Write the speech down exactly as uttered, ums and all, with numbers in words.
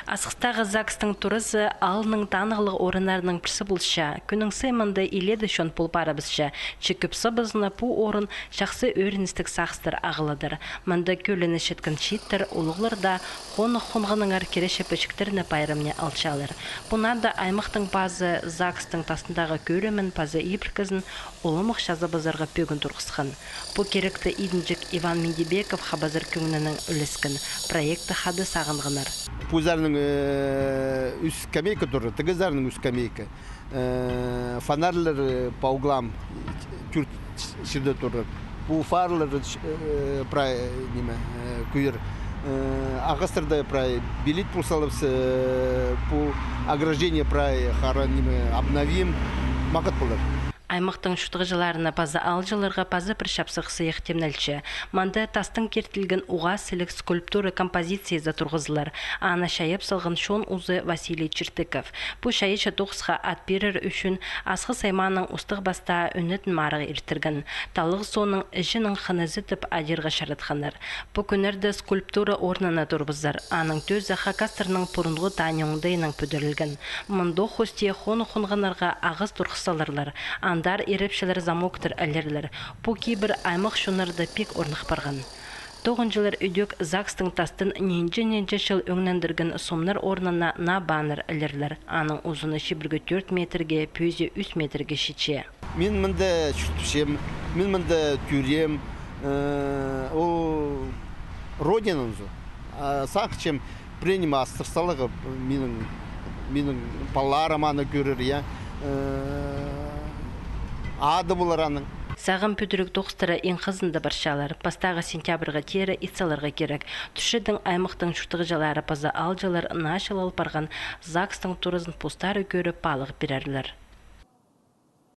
Асхыстағы ЗАГСтың туразы аалның танығлығ орыннарының пірсі полча. Кӱннің сай мында илееде чон пол парыбысча. Че кӧп сабызына пу орын чахсы ӧріністіг сағыстар ағылыдыр. Мында кӧлені читкен чииттер, улуғлар даа хонығ-хонғаннаңар киречі пічіктерні пайрамны алчалар. Пу наада аймахтың пазы ЗАГСтың тастындағы кӧрімін паза ибіркізін уламох чазабызарға пӧгін турғысхан. Пу киректі идінҷек Иван Миндибеков хабазар кӧңнінең ӱлескен. Проектті хада сағынғаннар. Пу зарның, э, ӱс скамейка турар, тігі зарның ӱс скамейка. Э, фонарьлар, э, по углам тӧрт чирде турар. Пу фарлар, э, прай, ниме, э, кӧрер. Э, ағастарны прай пилет пол салыбыс, э, пу ограждение прай хара, ниме, обновим, мағат полар. Аймахтың чуртағҷыларына паза аалҷыларға паза пір чапсых сыйых тимнелче. Мында тастаң киртілген уғаа сіліг скульптура композициязы турғызылар. Аны чайап салған чон узы Василий Чертыков. Пу чайаачы тоғысха ат пирер ӱчӱн Асхыс аймааның устағ-пастаа ӱнетін марығ иртірген. Таллағ соонаң іҷенің хынызы тіп адирға чаратханнар. Пу кӱннерде скульптура орнына турыбызар. Аның тӧзі хакастарның пурунғы тани оңдайынаң пӱдірілген. Мындох хости хонығ-хонғаннарға ағас турғыс саларлар, андар ирепчілер замоктар ілерлер. Пу кибір аймах чоннарда пик орнах парған. Тоғынҷылар ідӧк ЗАГСтың тастын нинҷе-нинҷе чыл ӧңнендірген сомнар орнына наа баннер ілерлер. Аның узуны чибіргі тӧрт метрге, пӧзі ӱс метрге читче. Мин мында чуртапчам, мин мында тӧреем, э, ол родинамзы. А сағынчам, пірее ниме астыр саларға, минің, минің палаларым аны кӧрер, я. Э, ады полар аның. Сағам пӱдіріг тоғыстары иң хызында парчалар. Пастағы сентябрьға теере ит саларға кирек. Тӱсчедең аймахтың чуртағҷылары паза аалҷылар наа чыл ал парған ЗАГСтың туразын постары кӧріп, паалағ пирерлер.